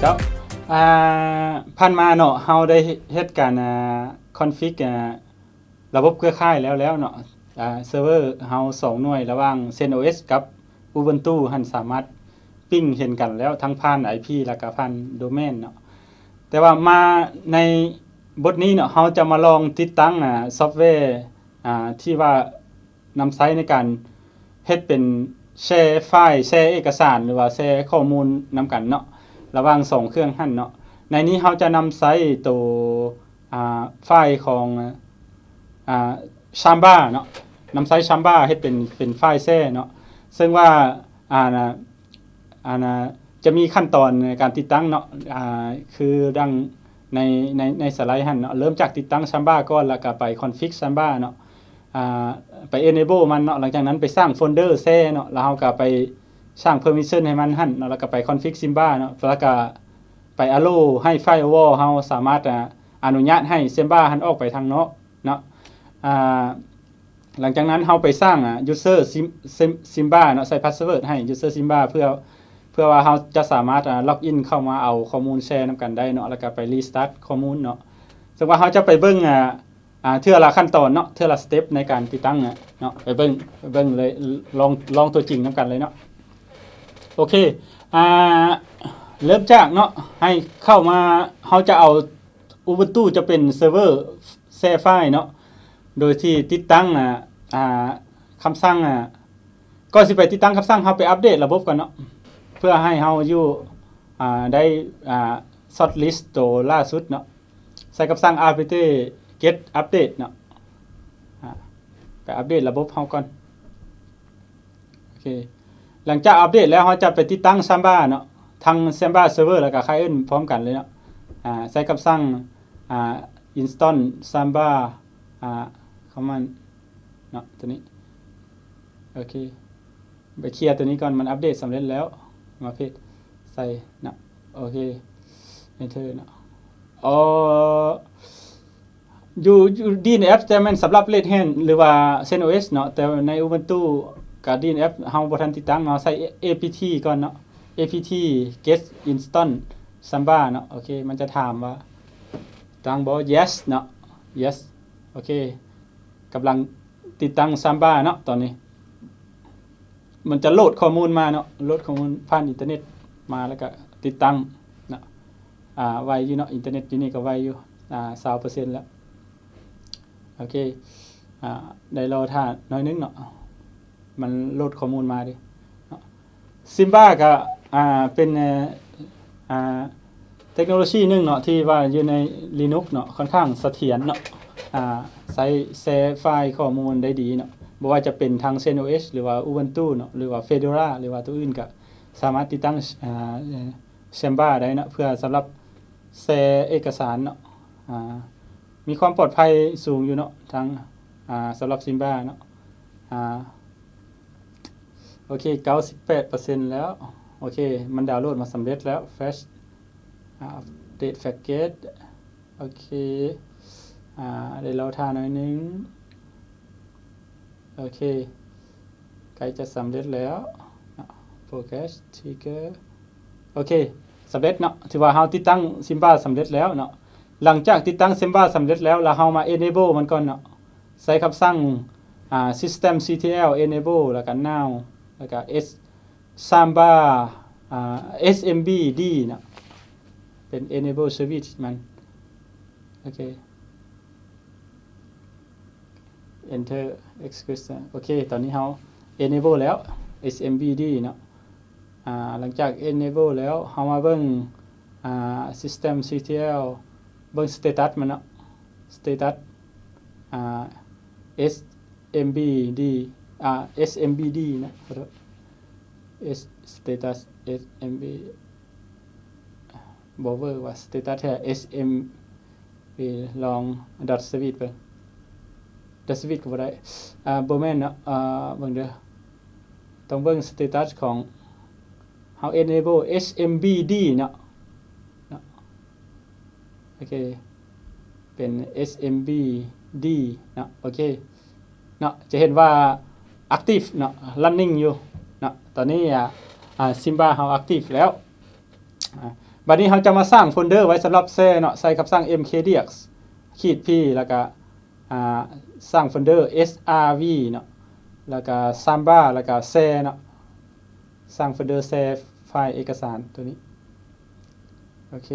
ເຈົ້າ ອ່າ ຜ່ານມາເນາະ ເຮົາໄດ້ເຮັດການ ອ່າ ຄອນຟິກ ອ່າ ລະບົບເຄືອຂ່າຍແລ້ວແລ້ວເນາະ ອ່າ ເຊີເວີເຮົາສອງໜ່ວຍ ລະຫວ່າງ ເຊັນໂອເອັສ ກັບ ອູບັນຕູຫັ້ນ ສາມາດປິງເຫັນກັນແລ້ວ ທັງຜ່ານໄອພີ ແລ້ວກະຜ່ານໂດແມນເນາະ. ແຕ່ວ່າມາໃນບົດນີ້ເນາະ ເຮົາຈະມາລອງຕິດຕັ້ງ ອ່າ ຊອບແວ ອ່າ ທີ່ວ່ານຳໃຊ້ໃນການເຮັດເປັນແຊໄຟລ໌ ແຊເອກະສານ ຫຼືວ່າແຊຂໍ້ມູນນຳກັນເນາະ ລະຫວ່າງສອງເຄື່ອງຫັ້ນເນາະ. ໃນນີ້ເຮົາຈະນຳໃຊ້ໂຕ ອ່າ ໄຟລ໌ຂອງ ອ່າ Samba ເນາະ ນຳໃຊ້ Samba ເຮັດເປັນ ເປັນໄຟລ໌ແຊເນາະ ເຊິ່ງວ່າ ອ່າ ອັນນ່າ ຈະມີຂັ້ນຕອນໃນການຕິດຕັ້ງເນາະ ອ່າ ຄືດັ່ງໃນ ໃນ ໃນສະໄລຫັ້ນເນາະ ເລີ່ມຈາກຕິດຕັ້ງ Samba ກ່ອນ ແລ້ວກະໄປຄອນຟິກ Samba ເນາະ ອ່າ ໄປ enable ມັນເນາະ ຫຼັງຈາກນັ້ນໄປສ້າງໂຟນເດີແຊເນາະ ແລ້ວເຮົາກະໄປສ້າງ permission ໃຫ້ມັນຫັ້ນເນາະ ແລ້ວກະໄປຄອນຟິກ Samba ເນາະ ແລ້ວກະໄປ allow ໃຫ້ firewall ເຮົາສາມາດ ອາ ອະນຸຍາດໃຫ້ Samba ຫັ້ນອອກໄປທາງນອກເນາະ ອ່າ ຫຼັງຈາກນັ້ນເຮົາໄປສ້າງ ອ່າ user sim sim Samba ເນາະ ໃສ່ password ໃຫ້ user Samba ເພື່ອ ເພື່ອວ່າເຮົາຈະສາມາດ ອ່າ login ເຂົ້າມາເອົາຂໍ້ມູນແຊນຳກັນໄດ້ເນາະ ແລ້ວກະໄປ restart ຂໍ້ມູນເນາະ. ເຊິ່ງວ່າເຮົາຈະໄປເບິ່ງ ອ່າ ອ່າ ເທື່ອລະຂັ້ນຕອນເນາະ ເທື່ອລະ step ໃນການຕິດຕັ້ງເນາະ ໄປເບິ່ງ ໄປເບິ່ງເລີຍ ລອງ ລອງຕົວຈິງນຳກັນເລີຍເນາະ. ໂອເຄ ອ່າ ເລີ່ມຈາກເນາະ ໃຫ້ເຂົ້າມາ ເຮົາຈະເອົາ Ubuntu ຈະເປັນເຊີເວີແຊໄຟລ໌ເນາະ ໂດຍທີ່ຕິດຕັ້ງ ອ່າ ອ່າ ຄຳສັ່ງ ອ່າ ກ່ອນຊິໄປຕິດຕັ້ງຄຳສັ່ງ ເຮົາໄປອັບເດດລະບົບກ່ອນເນາະ ເພື່ອໃຫ້ເຮົາຢູ່ ອ່າ ໄດ້ ອ່າ shortlist ໂຕລ່າສຸດເນາະ. ໃສ່ຄຳສັ່ງ apt get update ເນາະ ອ່າ ໄປອັບເດດລະບົບເຮົາກ່ອນ. ໂອເຄ ຫຼັງຈາກອັບເດດແລ້ວ ເຮົາຈະໄປຕິດຕັ້ງ Samba ເນາະ ທັງ Samba Server ແລ້ວກະ Client ພ້ອມກັນເລີຍເນາະ. ອ່າ ໃສ່ຄຳສັ່ງ ອ່າ install Samba ອ່າ command ເນາະ ໂຕນີ້. ໂອເຄ ໄປເຄຍໂຕນີ້ກ່ອນ ມັນອັບເດດສຳເລັດແລ້ວ ມາເພສໃສ່ເນາະ. ໂອເຄ enter ເນາະ. ເອີ ຢູ່ ຢູ່ DNF ຈະແມ່ນສຳລັບ Red Hat ຫຼືວ່າ CentOS ເນາະ ແຕ່ໃນ Ubuntu ກັບ DNF ເຮົາບໍ່ທັນຕິດຕັ້ງເນາະ ໃສ່ apt ກ່ອນເນາະ apt get install Samba ເນາະ. ໂອເຄ ມັນຈະຖາມວ່າຕັ້ງບໍ່ yes ເນາະ yes. ໂອເຄ ກຳລັງຕິດຕັ້ງ Samba ເນາະ ຕອນນີ້ ມັນຈະໂຫຼດຂໍ້ມູນມາເນາະ ໂຫຼດຂໍ້ມູນຜ່ານອິນເຕີເນັດມາ ແລ້ວກະຕິດຕັ້ງເນາະ. ອ່າ ໄວຢູ່ເນາະ ອິນເຕີເນັດຢູ່ນີ້ກະໄວຢູ່ ອ່າ ຊາວເປີເຊັນແລ້ວ. ໂອເຄ ອ່າ ໄດ້ລໍຖ້າໜ້ອຍໜຶ່ງເນາະ ມັນໂຫຼດຂໍ້ມູນມາເດເນາະ. Samba ກະ ອ່າ ເປັນ ອ່າ ເຕັກໂນໂລຊີໜຶ່ງເນາະ ທີ່ວ່າຢູ່ໃນ Linux ເນາະ ຂ້ອນຂ້າງສະຖຽນເນາະ ອ່າ ໃຊ້ແຊໄຟລ໌ຂໍ້ມູນໄດ້ດີເນາະ ບໍ່ວ່າຈະເປັນທັງ CentOS ຫຼືວ່າ Ubuntu ເນາະ ຫຼືວ່າ Fedora ຫຼືວ່າໂຕອື່ນ ກະສາມາດຕິດຕັ້ງ ອ່າ Samba ໄດ້ເນາະ ເພື່ອສຳລັບແຊເອກະສານເນາະ. ອ່າ ມີຄວາມປອດໄພສູງຢູ່ເນາະ ທັງ ອ່າ ສຳລັບ Samba ເນາະ. ອ່າ ໂອເຄ ເກົ້າສິບແປດເປີເຊັນແລ້ວ. ໂອເຄ ມັນດາວໂຫຼດມາສຳເລັດແລ້ວ Flash ອ່າ update package. ໂອເຄ ອ່າ ໄດ້ລໍຖ້າໜ້ອຍໜຶ່ງ. ໂອເຄ ໃກ້ຈະສຳເລັດແລ້ວເນາະ Progress Trigger. ໂອເຄ ສຳເລັດເນາະ ຖືວ່າເຮົາຕິດຕັ້ງ Samba ສຳເລັດແລ້ວເນາະ. ຫຼັງຈາກຕິດຕັ້ງ Samba ສຳເລັດແລ້ວ ແລ້ວເຮົາມາ enable ມັນກ່ອນເນາະ ໃສ່ຄຳສັ່ງ ອ່າ systemctl enable ແລ້ວກະ now ແລ້ວກະ s Samba ອ່າ SMBD ເນາະ ເປັນ enable service ມັນ. ໂອເຄ enter execution. ໂອເຄ ຕອນນີ້ເຮົາ enable ແລ້ວ SMBD ເນາະ. ອ່າ ຫຼັງຈາກ enable ແລ້ວ ເຮົາມາເບິ່ງ ອ່າ systemctl ເບິ່ງ status ມັນເນາະ status ອ່າ SMBD ອ່າ SMBD ເນາະ ຂໍໂທດ S status SMB ບໍ່ເວີວ່າ status ແທ້ SMB ລອງ dot switch ເບິ່ງ dot switch ກໍບໍ່ໄດ້ ອ່າ ບໍ່ແມ່ນເນາະ ອ່າ ເບິ່ງເດີ ຕ້ອງເບິ່ງ status ຂອງເຮົາ enable SMBD ເນາະ ເນາະ. ໂອເຄ ເປັນ SMBD ເນາະ. ໂອເຄເນາະ ຈະເຫັນວ່າ active ເນາະ running ຢູ່ເນາະ. ຕອນນີ້ ອ່າ ອ່າ Samba ເຮົາ active ແລ້ວ ອ່າ ບັດນີ້ເຮົາຈະມາສ້າງໂຟນເດີໄວ້ສຳລັບແຊເນາະ, ໃສ່ຄຳສັ່ງ ເອັມເຄດີເອັກ ຂີດ ພີ ແລ້ວກະ ອ່າ ສ້າງໂຟນເດີ ເອສອາວີ ເນາະ, ແລ້ວກະ ຊາມບາ ແລ້ວກະ ແຊ ເນາະ, ສ້າງໂຟນເດີແຊ ຟາຍເອກະສານໂຕນີ້. ໂອເຄ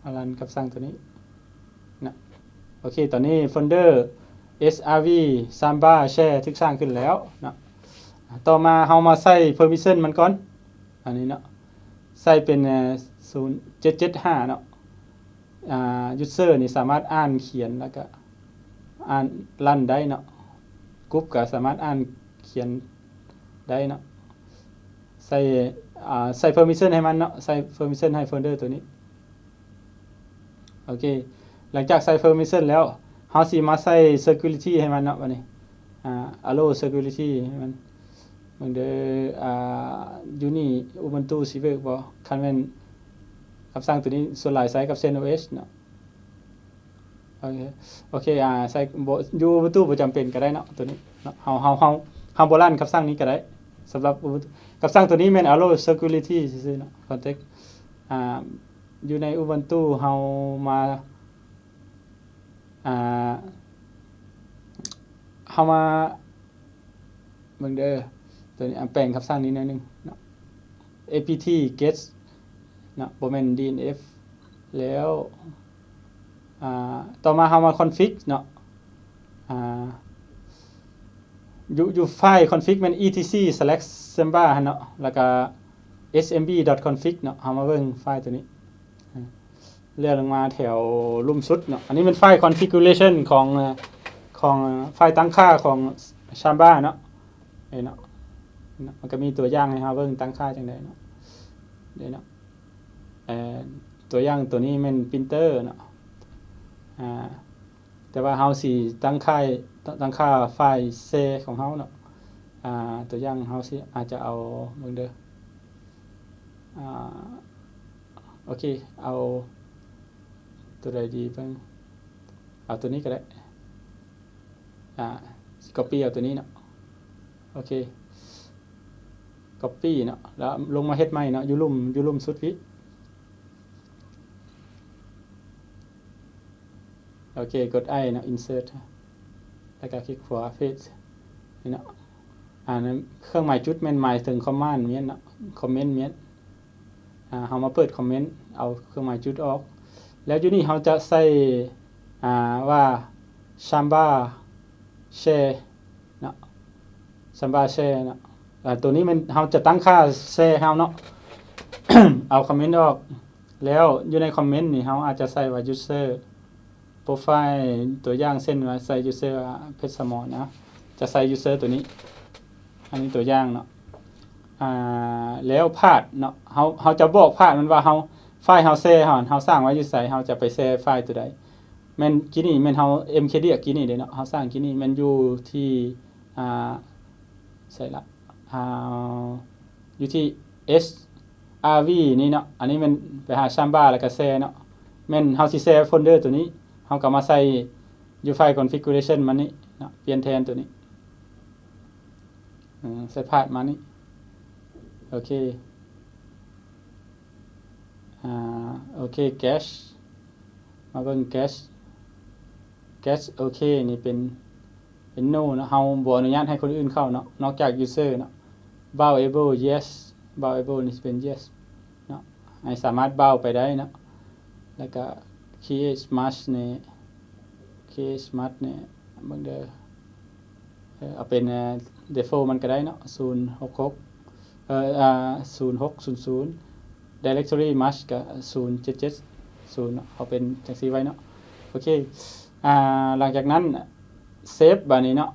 ເຮົາຣັນຄຳສັ່ງໂຕນີ້ນະ. ໂອເຄ ຕອນນີ້ໂຟນເດີ ເອສອາວີ ຊາມບາ ແຊ ຖືກສ້າງຂຶ້ນແລ້ວເນາະ. ຕໍ່ມາເຮົາມາໃສ່ເພີມິຊັນມັນກ່ອນ. ອັນນີ້ເນາະ ໃສ່ເປັນ ເອີ ສູນເຈັດເຈັດຫ້າເນາະ. ອ່າ ຢູເຊີນີ້ສາມາດອ່ານຂຽນ ແລ້ວກະອ່ານຣັນໄດ້ເນາະ, ກຣຸບກະສາມາດອ່ານຂຽນໄດ້ເນາະ. ໃສ່ ອ່າ ໃສ່ເພີມິຊັນໃຫ້ມັນເນາະ, ໃສ່ເພີມິຊັນໃຫ້ໂຟນເດີໂຕນີ້. ໂອເຄ ຫຼັງຈາກໃສ່ເພີມິຊັນແລ້ວ ເຮົາຊິມາໃສ່ເຊີຄິວຣິຕີໃຫ້ມັນເນາະ. ບັດນີ້ ອ່າ ອາໂລເຊີຄິວຣິຕີໃຫ້ມັນ. ເບິ່ງເດີ ອ່າ ຢູ່ນີ້ອຸບັນຕຸຊິເວີກບໍ່? ຄັນແມ່ນຄຳສັ່ງໂຕນີ້ສ່ວນຫຼາຍໃຊ້ກັບເຊັນໂອເອັສເນາະ. ໂອເຄ ໂອເຄ ອ່າ ໃສ່ບໍ່ ຢູ່ອຸບັນຕຸບໍ່ຈຳເປັນກໍໄດ້ເນາະ ໂຕນີ້ເນາະ. ເຮົາ ເຮົາ ເຮົາ ເຮົາບໍ່ຣັນຄຳສັ່ງນີ້ກໍໄດ້. ສຳລັບອຸບັນຕຸ ຄຳສັ່ງໂຕນີ້ແມ່ນອາໂລເຊີຄິວຣິຕີຊື່ໆເນາະ. ຄອນເທັກ ອ່າ ຢູ່ໃນອຸບັນຕຸເຮົາມາ ອ່າ ເຮົາມາເບິ່ງເດີ ໂຕນີ້ ອ່າ ແປງຄຳສັ່ງນີ້ໜ້ອຍໜຶ່ງເນາະ. ເອພີທີ ເກັດ ເນາະ ບໍ່ແມ່ນ ດີເອັນເອັຟ ແລ້ວ ອ່າ ຕໍ່ມາເຮົາມາຄອນຟິກເນາະ. ອ່າ ຢູ່ ຢູ່ໄຟລ໌ຄອນຟິກແມ່ນ ອີທີຊີ ສະແລັກ ຊາມບາ ຫັ້ນເນາະ ແລ້ວກະ ເອັສເອັມບີ ດອດ ຄອນຟິກ ເນາະ. ເຮົາມາເບິ່ງໄຟລ໌ໂຕນີ້ ເລື່ອນລົງມາແຖວລຸ່ມສຸດເນາະ. ອັນນີ້ແມ່ນໄຟລ໌ຄອນຟິກກູເຣຊັນຂອງ ຂອງໄຟລ໌ຕັ້ງຄ່າຂອງ ຊາມບາ ເນາະ. ເອີເນາະ ມັນກໍມີຕົວຢ່າງໃຫ້ເຮົາເບິ່ງ ຕັ້ງຄ່າຈັ່ງໃດເນາະ. ເດ້ເນາະ ເອີ ຕົວຢ່າງຕົວນີ້ແມ່ນປຣິນເຕີເນາະ. ອ່າ ແຕ່ວ່າເຮົາຊິຕັ້ງຄ່າ ຕັ້ງຄ່າໄຟລ໌ແຊຂອງເຮົາເນາະ. ອ່າ ຕົວຢ່າງເຮົາຊິ ອາດຈະເອົາເບິ່ງເດີ ອ່າ ໂອເຄ ເອົາຕົວໃດດີເບິ່ງ ເອົາຕົວນີ້ກໍໄດ້. ອ່າ ຊິກັອບປີ້ເອົາຕົວນີ້ເນາະ. ໂອເຄ ກັອບປີ້ເນາະ ແລ້ວລົງມາເຮັດໃໝ່ເນາະ ຢູ່ລຸ່ມ ຢູ່ລຸ່ມສຸດພີ້. ໂອເຄ ກົດ I ເນາະ insert ແລ້ວກໍຄລິກຂວາ paste ນີ້ເນາະ. ອ່າ ເຄື່ອງໝາຍຈຸດແມ່ນໝາຍເຖິງຄອມມານແມ່ນເນາະ ຄອມເມັນແມ່ນ. ອ່າ ເຮົາມາເປີດຄອມເມັນ ເອົາເຄື່ອງໝາຍຈຸດອອກ ແລ້ວຢູ່ນີ້ເຮົາຈະໃສ່ ອ່າ ວ່າ ຊາມບາ ແຊ ເນາະ ຊາມບາ ແຊ ເນາະ. ອ່າ ຕົວນີ້ແມ່ນເຮົາຈະຕັ້ງຄ່າແຊເຮົາເນາະ. ເອົາຄອມເມັນອອກ ແລ້ວຢູ່ໃນຄອມເມັນນີ້ເຮົາອາດຈະໃສ່ວ່າ user profile ຕົວຢ່າງເຊັ່ນວ່າໃສ່ user ເພດສະໝອນນະ ຈະໃສ່ user ຕົວນີ້ ອັນນີ້ຕົວຢ່າງເນາະ. ອ່າ ແລ້ວພາດເນາະ ເຮົາ ເຮົາຈະບອກພາດມັນວ່າເຮົາ ໄຟລ໌ເຮົາແຊເຮົາ ເຮົາສ້າງໄວ້ຢູ່ໃສ ເຮົາຈະໄປແຊໄຟລ໌ຕົວໃດ. ແມ່ນກີ້ນີ້ແມ່ນເຮົາ ເອັມເຄດີ ອາ ກີ້ນີ້ເດ້ເນາະ ເຮົາສ້າງກີ້ນີ້ແມ່ນຢູ່ທີ່ ອ່າ ໃສລະ ອ່າ ຢູ່ທີ່ ເອັສອາວີ ນີ້ເນາະ. ອັນນີ້ແມ່ນໄປຫາ ຊາມບາ ແລ້ວກໍແຊເນາະ. ແມ່ນເຮົາຊິແຊໂຟນເດີຕົວນີ້ ເຮົາກໍມາໃສ່ຢູ່ໄຟລ໌ ຄອນຟິກກູເຣຊັນ ມັນນີ້ເນາະ ປ່ຽນແທນຕົວນີ້ ເອີ ໃສ່ພາດມານີ້. ໂອເຄ ອ່າ ໂອເຄ ແກັດ ມາເບິ່ງ ແກັດ ແກັດ ໂອເຄ ນີ້ເປັນ ເປັນ no ເນາະ ເຮົາບໍ່ອະນຸຍາດໃຫ້ຄົນອື່ນເຂົ້າເນາະ ນອກຈາກ user ເນາະ. ເບົາ ເອເບິ້ນ yes ເບົາ ເອເບິ້ນ ນີ້ຊິເປັນ yes ເນາະ ໃຫ້ສາມາດເບົາໄປໄດ້ເນາະ. ແລ້ວກໍ create mask ນີ້ create mask ນີ້ ເບິ່ງເດີ ເອີ ເອົາເປັນ ເອີ default ມັນກໍໄດ້ເນາະ ສູນຫົກຫົກ ເອີ ອ່າ ສູນຫົກສູນສູນ directory mask ກໍສູນເຈັດເຈັດສູນເນາະ ເອົາເປັນຈັ່ງຊີ້ໄວ້ເນາະ. ໂອເຄ ອ່າ ຫຼັງຈາກນັ້ນ save ບາດນີ້ເນາະ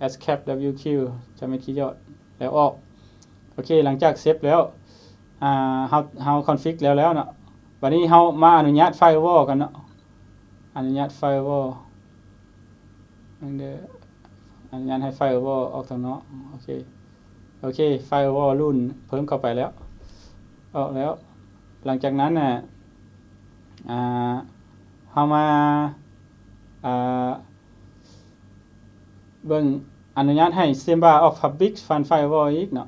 escape wq ຈະແມ່ນຄີຍອດ ແລ້ວອອກ. ໂອເຄ ຫຼັງຈາກ save ແລ້ວ ອ່າ ເຮົາ ເຮົາ config ແລ້ວ ແລ້ວເນາະ. ບາດນີ້ເຮົາມາອະນຸຍາດ firewall ກັນເນາະ ອະນຸຍາດ firewall ເບິ່ງເດີ ອະນຸຍາດໃຫ້ firewall ອອກທາງນອກ. ໂອເຄ ໂອເຄ firewall ລຸ້ນເພີ່ມເຂົ້າໄປແລ້ວ ອອກແລ້ວ. ຫຼັງຈາກນັ້ນນະ ອ່າ ເຮົາມາ ອ່າ ເບິ່ງ ອະນຸຍາດໃຫ້ Samba ອອກ Public Fan Firewall ອີກເນາະ.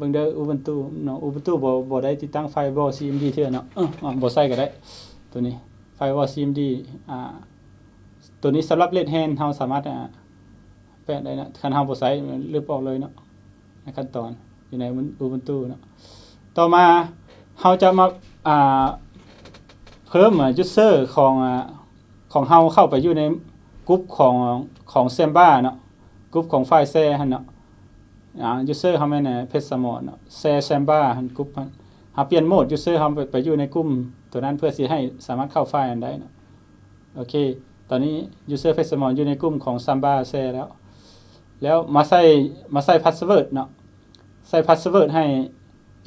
ບິ່ງເດີ Ubuntu ເນາະ Ubuntu ບໍ່ ບໍ່ໄດ້ຕິດຕັ້ງ Firewall CMD ເທື່ອເນາະ. ເອີ ບໍ່ໃສ່ກໍໄດ້ ໂຕນີ້ Firewall CMD ອ່າ ໂຕນີ້ສຳລັບ Red Hat ເຮົາສາມາດ ອ່າ ແປະໄດ້ເນາະ. ຄັນເຮົາບໍ່ໃຊ້ ລົບອອກເລີຍເນາະ ໃນຂັ້ນຕອນຢູ່ໃນ Ubuntu ເນາະ. ຕໍ່ມາເຮົາຈະມາ ອ່າ ເພີ່ມ user ຂອງ ອ່າ ຂອງເຮົາເຂົ້າໄປຢູ່ໃນ group ຂອງ ຂອງ Samba ເນາະ group ຂອງ File Share ຫັ້ນເນາະ. ອ່າ user ເຮົາແມ່ນ Pet Samon ເນາະ Share Samba ຫັ້ນ group ຫັ້ນ. ເຮົາປ່ຽນໂໝດ user ເຮົາໄປ ໄປຢູ່ໃນກຸ່ມໂຕນັ້ນ ເພື່ອຊິໃຫ້ສາມາດເຂົ້າ file ນັ້ນໄດ້ເນາະ. ໂອເຄ ຕອນນີ້ user Pet Samon ຢູ່ໃນກຸ່ມຂອງ Samba Share ແລ້ວ ແລ້ວມາໃສ່ ມາໃສ່ password ເນາະ ໃສ່ password ໃຫ້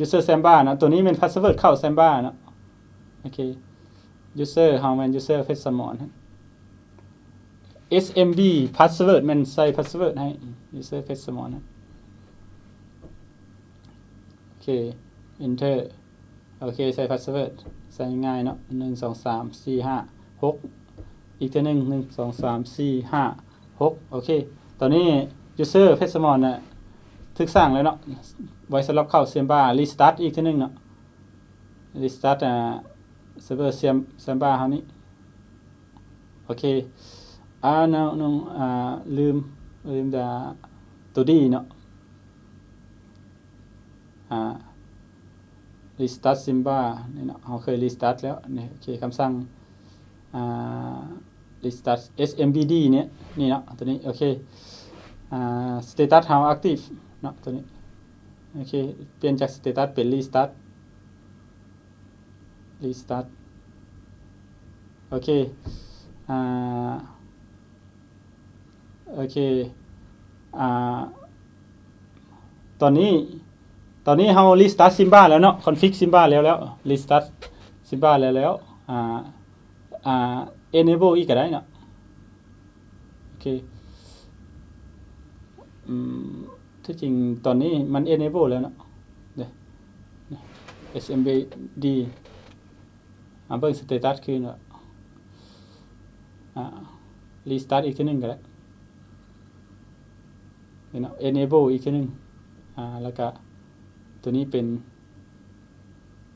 user Samba ເນາະ. ໂຕນີ້ແມ່ນ password ເຂົ້າ Samba ເນາະ. ໂອເຄ user ເຮົາແມ່ນ user Pet Samon ເອັສເອັມບີ password ແມ່ນໃສ່ password ໃຫ້ user Pet Samon ໂອເຄ enter. ໂອເຄ ໃສ່ password ໃສ່ງ່າຍເນາະ ໜຶ່ງ ສອງ ສາມ ສີ່ ຫ້າ ຫົກ ອີກເທື່ອໜຶ່ງ ໜຶ່ງ ສອງ ສາມ ສີ່ ຫ້າ ຫົກ. ໂອເຄ ຕອນນີ້ user Pet Samon ນະ ຖືກສ້າງແລ້ວເນາະ ໄວ້ສຳລັບເຂົ້າ Samba. restart ອີກເທື່ອໜຶ່ງເນາະ restart ອ່າ server Sam- Samba ເຮົານີ້. ໂອເຄ ອ່າ ນ້ອງ ນ້ອງ ອ່າ ລືມ ລືມດາ ໂຕ D ເນາະ. ອ່າ restart Samba ນີ້ເນາະ ເຮົາເຄີຍ restart ແລ້ວນີ້. ໂອເຄ ຄຳສັ່ງ ອ່າ restart S M B D ນີ້ ນີ້ເນາະ ໂຕນີ້. ໂອເຄ ອ່າ status ເຮົາ active ເນາະ ໂຕນີ້. ໂອເຄ ປ່ຽນຈາກ status ເປັນ restart restart. ໂອເຄ ອ່າ ໂອເຄ ອ່າ ຕອນນີ້ ຕອນນີ້ເຮົາ restart Samba ແລ້ວເນາະ config Samba ແລ້ວແລ້ວ restart Samba ແລ້ວແລ້ວ. ອ່າ ອ່າ enable ອີກກໍໄດ້ເນາະ. ໂອເຄ ອືມ ທີ່ຈິງຕອນນີ້ມັນ enable ແລ້ວເນາະ ເດ້ S M B D. ມາເບິ່ງ status ຄືນວ່າ ອ່າ restart ອີກເທື່ອໜຶ່ງກໍໄດ້ເນາະ enable ອີກເທື່ອໜຶ່ງ. ອ່າ ແລ້ວກະໂຕນີ້ເປັນ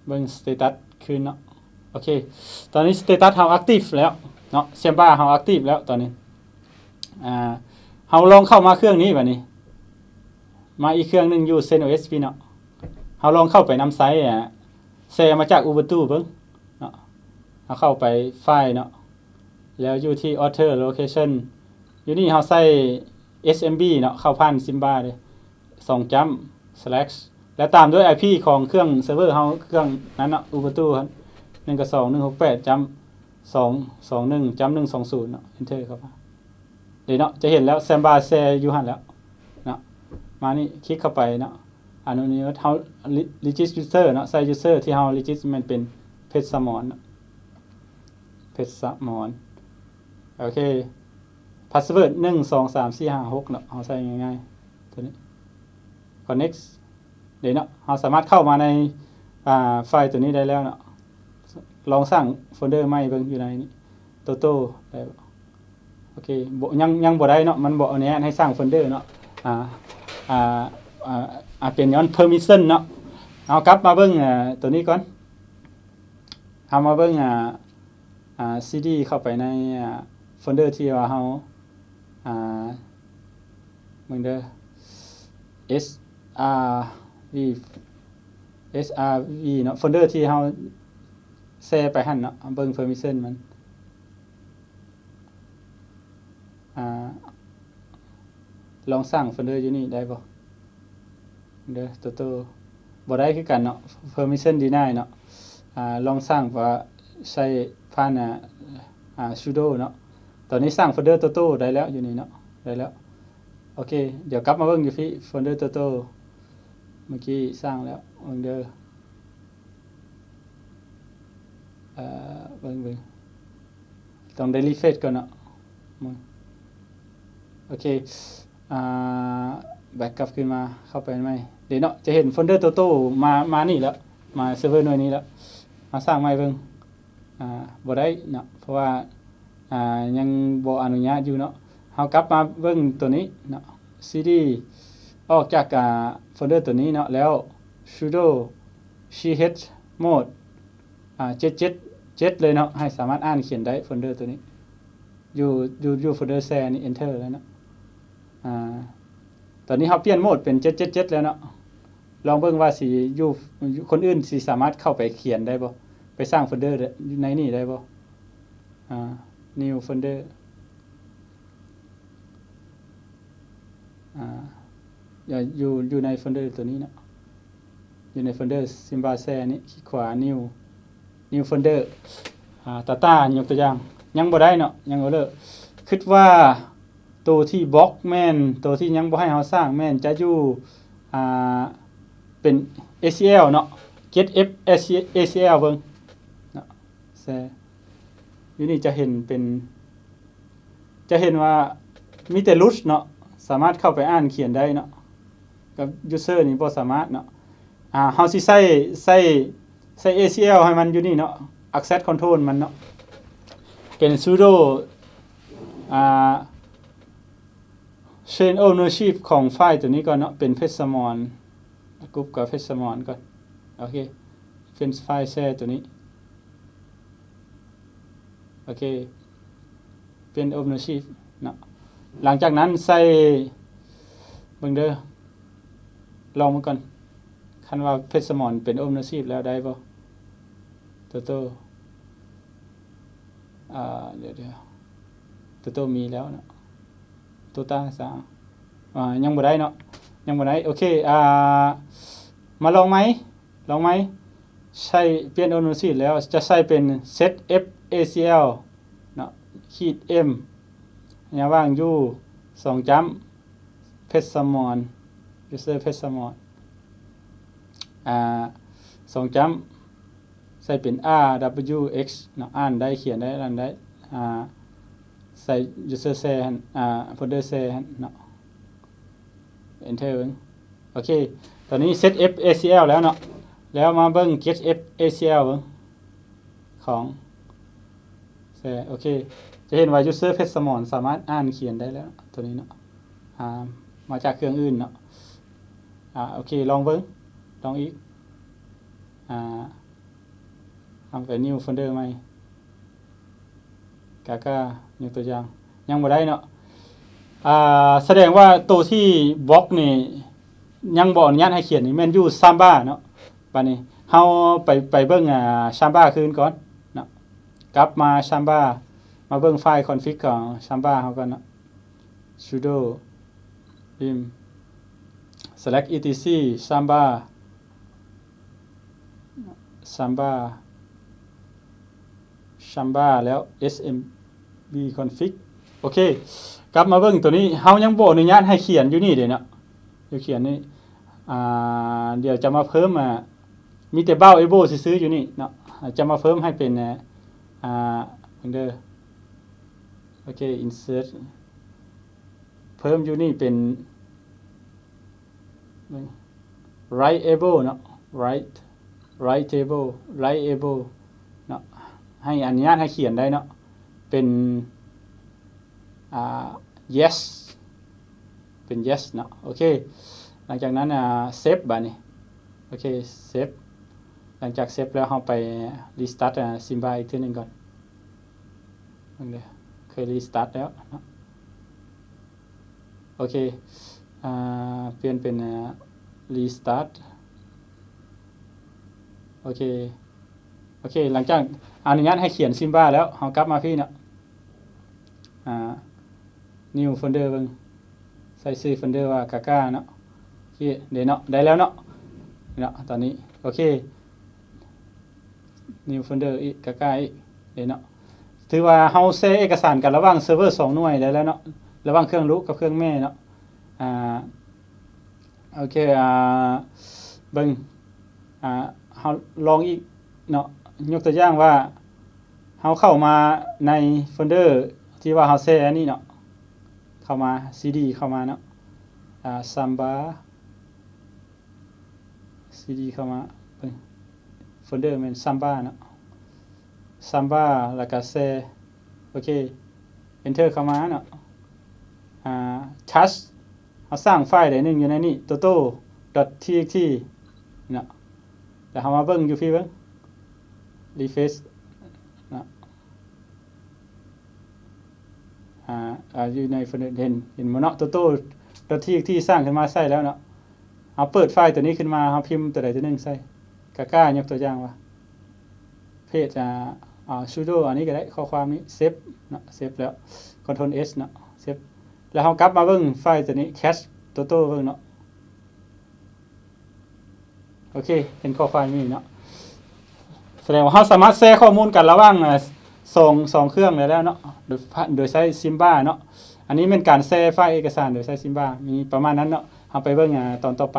ເບິ່ງ status ຄືນເນາະ. ໂອເຄ ຕອນນີ້ status ເຮົາ active ແລ້ວເນາະ Samba ເຮົາ active ແລ້ວຕອນນີ້. ອ່າ ເຮົາລອງເຂົ້າມາເຄື່ອງນີ້ບາດນີ້ ມາອີກເຄື່ອງໜຶ່ງຢູ່ CentOS ພີ້ເນາະ. ເຮົາລອງເຂົ້າໄປນຳໃຊ້ ອ່າ share ມາຈາກ Ubuntu ເບິ່ງເນາະ. ເຮົາເຂົ້າໄປ File ເນາະ ແລ້ວຢູ່ທີ່ Author Location ຢູ່ນີ້ເຮົາໃຊ້ S M B ເນາະ ເຂົ້າຜ່ານ Samba ເດ້ ສອງຈ້ຳ slash ແລ້ວຕາມດ້ວຍ IP ຂອງເຄື່ອງ server ເຮົາ ເຄື່ອງນັ້ນເນາະ Ubuntu ຫັ້ນ ໜຶ່ງ ສອງ ໜຶ່ງ ຫົກ ແປດ ຈ້ຳ ສອງ ສອງ ໜຶ່ງ ຈ້ຳ ໜຶ່ງ ສອງ ສູນ ເນາະ enter ເຂົ້າມາເດ້ເນາະ. ຈະເຫັນແລ້ວ Samba Share ຢູ່ຫັ້ນແລ້ວເນາະ. ມານີ້ ຄລິກເຂົ້າໄປເນາະ ອະນຸຍາດເຮົາ re- register user ເນາະ ໃສ່ user ທີ່ເຮົາ register ແມ່ນເປັນ Pet Samon ເນາະ Pet Samon. ໂອເຄ password ໜຶ່ງ ສອງ ສາມ ສີ່ ຫ້າ ຫົກ ເນາະ ເຮົາໃສ່ງ່າຍໆ ໂຕນີ້ connect ເດ້ເນາະ. ເຮົາສາມາດເຂົ້າມາໃນ ອ່າ ໄຟລ໌ໂຕນີ້ໄດ້ແລ້ວເນາະ. ລອງສ້າງໂຟນເດີໃໝ່ເບິ່ງ ຢູ່ໃນນີ້ Toto ໄດ້ບໍ່? ໂອເຄ ບໍ່ ຍັງ ຍັງບໍ່ໄດ້ເນາະ ມັນບໍ່ອະນຸຍາດໃຫ້ສ້າງໂຟນເດີເນາະ. ອ່າ ອ່າ ອ່າ ອາດເປັນຍ້ອນ permission ເນາະ. ເຮົາກັບມາເບິ່ງ ອ່າ ໂຕນີ້ກ່ອນ ເຮົາມາເບິ່ງ ອ່າ ອ່າ cd ເຂົ້າໄປໃນ ອ່າ ໂຟນເດີທີ່ວ່າເຮົາ ອ່າ ເບິ່ງເດີ srv srv ເນາະ ໂຟນເດີທີ່ເຮົາແຊໄປຫັ້ນເນາະ. ເບິ່ງ permission ມັນ ອ່າ ລອງສ້າງໂຟນເດີຢູ່ນີ້ໄດ້ບໍ່? ເດີ Toto ບໍ່ໄດ້ຄືກັນເນາະ permission deny ເນາະ. ອ່າ ລອງສ້າງວ່າໃຊ້ຜ່ານ ອ່າ sudo ເນາະ. ຕອນນີ້ສ້າງໂຟນເດີ Toto ໄດ້ແລ້ວ ຢູ່ນີ້ເນາະ ໄດ້ແລ້ວ. ໂອເຄ ດຽວກັບມາເບິ່ງຢູ່ພີ້ ໂຟນເດີ Toto ເມື່ອກີ້ສ້າງແລ້ວ ເບິ່ງເດີ ເອີ ເບິ່ງ ເບິ່ງ ຕ້ອງໄດ້ refresh ກ່ອນເນາະ. ໂອເຄ ອ່າ back ກັບຄືນມາ ເຂົ້າໄປໃໝ່ເດ້ເນາະ. ຈະເຫັນໂຟນເດີ Toto ມາ ມານີ້ແລ້ວ ມາ server ໜ່ວຍນີ້ແລ້ວ. ມາສ້າງໃໝ່ເບິ່ງ ອ່າ ບໍ່ໄດ້ເນາະ ເພາະວ່າ ອ່າ ຍັງບໍ່ອະນຸຍາດຢູ່ເນາະ. ເຮົາກັບມາເບິ່ງໂຕນີ້ເນາະ cd ອອກຈາກ ອ່າ ໂຟນເດີໂຕນີ້ເນາະ ແລ້ວ sudo chmod ອ່າ ເຈັດເຈັດເຈັດເລີຍເນາະ ໃຫ້ສາມາດອ່ານຂຽນໄດ້ໂຟນເດີໂຕນີ້ ຢູ່ ຢູ່ ຢູ່ໂຟນເດີແຊນີ້ enter ແລ້ວເນາະ. ອ່າ ຕອນນີ້ເຮົາປ່ຽນໂໝດເປັນເຈັດເຈັດເຈັດແລ້ວເນາະ ລອງເບິ່ງວ່າຊິຢູ່ ຄົນອື່ນຊິສາມາດເຂົ້າໄປຂຽນໄດ້ບໍ່ ໄປສ້າງໂຟນເດີໃນນີ້ໄດ້ບໍ່? ອ່າ new folder ອ່າ ຢູ່ ຢູ່ໃນໂຟນເດີໂຕນີ້ເນາະ ຢູ່ໃນໂຟນເດີ Simba Share ນີ້ ຄລິກຂວາ new new folder ອ່າ Data ຍົກຕົວຢ່າງ ຍັງບໍ່ໄດ້ເນາະ ຍັງ error ຄິດວ່າໂຕທີ່ບລັອກແມ່ນ ໂຕທີ່ຍັງບໍ່ໃຫ້ເຮົາສ້າງແມ່ນຈະຢູ່ ອ່າ ເປັນ ACL ເນາະ get ACL ເບິ່ງເນາະ Share ຢູ່ນີ້ຈະເຫັນເປັນ ຈະເຫັນວ່າມີແຕ່ root ເນາະ ສາມາດເຂົ້າໄປອ່ານຂຽນໄດ້ເນາະ ກັບ user ນີ້ບໍ່ສາມາດເນາະ. ອ່າ ເຮົາຊິໃຊ້ ໃຊ້ ໃຊ້ ACL ໃຫ້ມັນຢູ່ນີ້ເນາະ access control ມັນເນາະ ເປັນ sudo ອ່າ change ownership ຂອງໄຟລ໌ໂຕນີ້ກ່ອນເນາະ ເປັນ Petsmon ກາຍເປັນ Petsmon ກ່ອນ ໂອເຄ ເປັນໄຟລ໌ Share ໂຕນີ້ ໂອເຄ ເປັນ ownership ເນາະ ຫຼັງຈາກນັ້ນໃສ່ ເບິ່ງເດີ ລອງເບິ່ງກ່ອນ ຄັນວ່າ Petsmon ເປັນ ownership ແລ້ວໄດ້ບໍ່? ໂຕໂຕ ອ່າ ດຽວໆ ໂຕໂຕມີແລ້ວເນາະ ໂຕຕາສາມ ອ່າ ຍັງບໍ່ໄດ້ເນາະ ຍັງບໍ່ໄດ້ ໂອເຄ ອ່າ ມາລອງໃໝ່ ລອງໃໝ່ ໃຊ້ປ່ຽນ ownership ແລ້ວ ຈະໃສ່ເປັນ set f ACL ເນາະ ຂີດ m ລະຫວ່າງ u ສອງຈ້ຳ Petsmon user Petsmon ອ່າ ສອງຈ້ຳ ໃສ່ເປັນ r w x ເນາະ ອ່ານໄດ້ ຂຽນໄດ້ ອ່ານໄດ້ ອ່າ ໃສ່ user share ຫັ້ນ ອ່າ folder share ຫັ້ນເນາະ enter ເບິ່ງ ໂອເຄ ຕອນນີ້ set f ACL ແລ້ວເນາະ ແລ້ວມາເບິ່ງ get f ACL ເບິ່ງ ຂອງ Share ໂອເຄ ຈະເຫັນວ່າ user Petsmon ສາມາດອ່ານຂຽນໄດ້ແລ້ວ ໂຕນີ້ເນາະ ອ່າ ມາຈາກເຄື່ອງອື່ນເນາະ ອ່າ ໂອເຄ ລອງເບິ່ງ ລອງອີກ ອ່າ ເອົາໄປ new folder ໃໝ່ ກາກາ ຍົກຕົວຢ່າງ ຍັງບໍ່ໄດ້ເນາະ ອ່າ ສະແດງວ່າໂຕທີ່ບລັອກນີ້ ຍັງບໍ່ອະນຸຍາດໃຫ້ຂຽນນີ້ແມ່ນຢູ່ Samba ເນາະ. ບາດນີ້ເຮົາໄປ ໄປເບິ່ງ ອ່າ Samba ຄືນກ່ອນເນາະ ກັບມາ Samba ມາເບິ່ງໄຟລ໌ config ຂອງ Samba ເຮົາກ່ອນເນາະ sudo vim slash etc samba samba samba ແລ້ວ smb config ໂອເຄ ກັບມາເບິ່ງໂຕນີ້ ເຮົາຍັງບໍ່ອະນຸຍາດໃຫ້ຂຽນຢູ່ນີ້ເດ້ເນາະ ຢູ່ຂຽນນີ້ ອ່າ ດຽວຈະມາເພີ່ມ ອ່າ ມີແຕ່ bound able ຊື່ໆຢູ່ນີ້ເນາະ ຈະມາເພີ່ມໃຫ້ເປັນ ອ່າ ເບິ່ງເດີ ໂອເຄ insert ເພີ່ມຢູ່ນີ້ເປັນ write able ເນາະ write write able write able ເນາະ ໃຫ້ອະນຸຍາດໃຫ້ຂຽນໄດ້ເນາະ ເປັນ ອ່າ yes ເປັນ yes ເນາະ ໂອເຄ ຫຼັງຈາກນັ້ນ ອ່າ save ບາດນີ້ ໂອເຄ save ຫຼັງຈາກ save ແລ້ວເຮົາໄປ restart ອ່າ Simba ອີກເທື່ອໜຶ່ງກ່ອນ ເບິ່ງເດີ ເຄີຍ restart ແລ້ວເນາະ ໂອເຄ ອ່າ ປ່ຽນເປັນ ອ່າ restart ໂອເຄ ໂອເຄ ຫຼັງຈາກອະນຸຍາດໃຫ້ຂຽນ Simba ແລ້ວ ເຮົາກັບມາພີ້ເນາະ ອ່າ new folder ເບິ່ງ ໃສ່ຊື່ folder ວ່າ Gaga ເນາະ ໂອເຄ ເດເນາະ ໄດ້ແລ້ວເນາະ ເນາະ ຕອນນີ້ ໂອເຄ new folder ອີກ Gaga ອີກ ເດເນາະ ຖືວ່າເຮົາແຊເອກະສານກັນລະຫວ່າງເຊີເວີສອງໜ່ວຍໄດ້ແລ້ວເນາະ ລະຫວ່າງເຄື່ອງລູກກັບເຄື່ອງແມ່ເນາະ ອ່າ ໂອເຄ ອ່າ ເບິ່ງ ອ່າ ເຮົາລອງອີກເນາະ ຍົກຕົວຢ່າງວ່າ ເຮົາເຂົ້າມາໃນໂຟນເດີທີ່ວ່າເຮົາແຊນີ້ເນາະ ເຂົ້າມາ cd ເຂົ້າມາເນາະ ອ່າ Samba cd ເຂົ້າມາ ເບິ່ງ ໂຟນເດີແມ່ນ Samba ເນາະ Samba ແລ້ວກະ Share ໂອເຄ enter ເຂົ້າມາເນາະ ອ່າ touch ເຮົາສ້າງໄຟລ໌ໃດໜຶ່ງຢູ່ໃນນີ້ โตโต้ ດອດ ທີເອັກສ໌ທີ ເນາະ ແລ້ວເຮົາມາເບິ່ງຢູ່ພີ້ເບິ່ງ ຣີເຟຣຊ ເນາະ ອ່າ ອ່າ ຢູ່ໃນໂຟນເດອ ເຫັນ ເຫັນບໍ່ເນາະ ໂຕໂຕ້ ດອດ ທີເອັກສ໌ທີ ສ້າງຂຶ້ນມາໃຊ້ແລ້ວເນາະ. ເຮົາເປີດໄຟລ໌ຕົວນີ້ຂຶ້ນມາ ເຮົາພິມຕົວໃດຕົວໜຶ່ງໃສ່ ກາກ້າ ຍົກຕົວຢ່າງວ່າ ເພຈ ອ່າ ອ່າ sudo ອັນນີ້ກໍໄດ້ ຂໍ້ຄວາມນີ້ ເຊບເນາະ ເຊບແລ້ວ control S ເນາະ ເຊບ ແລ້ວເຮົາກັບມາເບິ່ງໄຟລ໌ຕົວນີ້ cache ໂຕໂຕ້ເບິ່ງເນາະ. ໂອເຄ ເຫັນຂໍ້ຄວາມນີ້ເນາະ ສະແດງວ່າເຮົາສາມາດແຊຂໍ້ມູນກັນລະຫວ່າງ ອ່າ ສອງ ສອງເຄື່ອງໄດ້ແລ້ວເນາະ ໂດຍ ໂດຍໃຊ້ Simba ເນາະ. ອັນນີ້ແມ່ນການແຊໄຟລ໌ເອກະສານໂດຍໃຊ້ Simba ມີປະມານນັ້ນເນາະ. ເຮົາໄປເບິ່ງ ອ່າ ຕອນຕໍ່ໄປ.